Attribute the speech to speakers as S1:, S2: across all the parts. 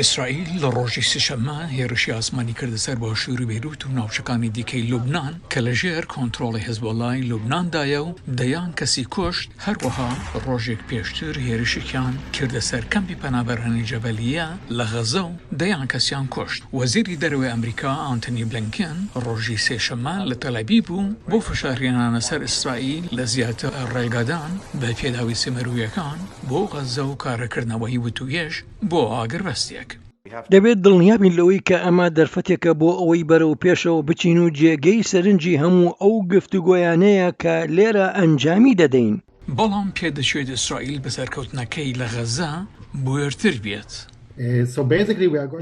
S1: ئیسرائیل لە ڕۆژی سێشەممە هێرشی ئاسمانی کردە سەر باشووری بەیروت و ناوچەکانی دیکەی لوبنان کە لە ژێر کۆنترۆڵی حزبوڵای لوبناندایە و دەیان کەسی کوشت، هەروەها ڕۆژێک پێشتر هێرشێکیان کردە سەر کەمپی پەنابەرانی جەبەلیە لە غەزە و دەیان کەسیان کوشت. وەزیری دەرەوەی ئەمریکا ئانتۆنی بلینکن ڕۆژی سێشەممە لە تەلئەبیب بوو بۆ فشارهێنانە سەر ئیسرائیل لە زیاتر ڕێگادان بە پێداویستیە مرۆییەکان بۆ غەزە و کارەکردنەوەی وتووێژ بۆ ئاگربەستێک.
S2: دەبێت دڵنیابین لەوەی کە ئەمە دەرفەتێکە بۆ ئەوەی بەرەو پێشەوە بچین و جێگەی سەرنجی هەموو ئەو گفتوگۆیانەیە کە لێرە ئەنجامی دەدەین.
S1: بەڵام پێدەچێت ئیسرائیل بە سەرکەوتنەکەی لە غەززە بوێرتر بێت.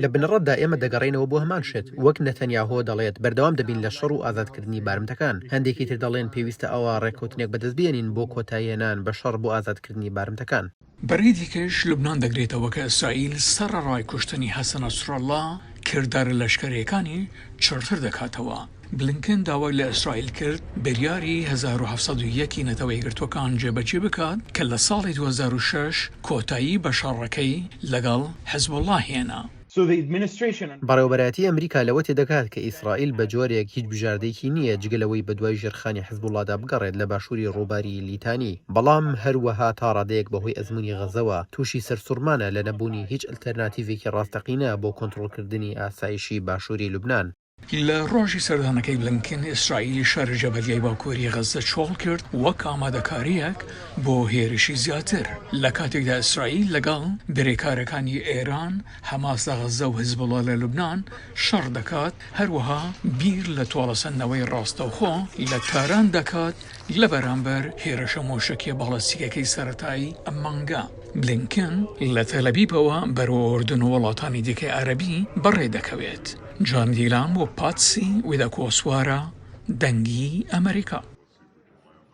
S3: لە بنەڕەتدا ئێمە دەگەڕێینەوە بۆ هەمان شت، وەک نەتەنیاهۆ دەڵێت بەردەوام دەبین لە شەڕ و ئازادکردنی بارمتەکان، هەندێکی تر دەڵێن پێویستە ئەوا ڕێککەوتنێک بەدەستبهێنین بۆ کۆتاییهێنان بە شەڕ بۆ ئازادکردنی بارمتەکان.
S1: بەرەی دیکەش لوبنان دەگرێتەوە کە ئیسرائیل سەرەڕای کوشتنی حەسەن نەسروڵڵا کردارە لەشکەرییەکانی چڕتر دەکاتەوە. بلینکن داوای لە ئیسرائیل کرد بریاری 1701 ی نەتەوە یەکگرتووەکان جێبەجێ بکات کە لە ساڵی 2006 کۆتایی بە شەڕەکەی لەگەڵ حزبوڵڵا هێنا.
S3: بەڕێوەبەرایەتی ئەمریکا لەوە تێدەگات کە ئیسرائیل بە جۆرێک هیچ بژاردەیەکی نییە جگە لەوەی بەدوای ژێرخانی حزبوڵڵادا بگەڕێت لە باشووری ڕووباری لیتانی، بەڵام هەروەها تا ڕادەیەک بەهۆی ئەزموونی غەزەوە تووشی سەرسوڕمانە لە نەبوونی هیچ ئەلتەرناتیڤێکی ڕاستەقینە بۆ کۆنترۆڵکردنی ئاسایشی باشووری لوبنان.
S1: لە ڕۆژی سەردانەکەی بلینکن، ئیسرائیل شاری جەبەلیای باکووری غەززە چۆڵ کرد وەک ئامادەکارییەک بۆ هێرشی زیاتر، لە کاتێکدا ئیسرائیل لەگەڵ بریکارەکانی ئێران، حەماس لە غەززە و حزبوڵا لە لوبنان شەڕ دەکات، هەروەها بیر لە تۆڵەسەندنەوەی ڕاستەوخۆ لە تاران دەکات لە بەرامبەر هێرشە مۆشەکیە باڵستیکەکەی سەرەتای ئەم مانگە. بلینکن لە تەلەبیبەوە بەرەو ئوردن و وڵاتانی دیکەی عەرەبی بەڕێ دەکەوێت. جان دیلان و پاتسی ویداکۆسوارا، دەنگی ئەمەریکا.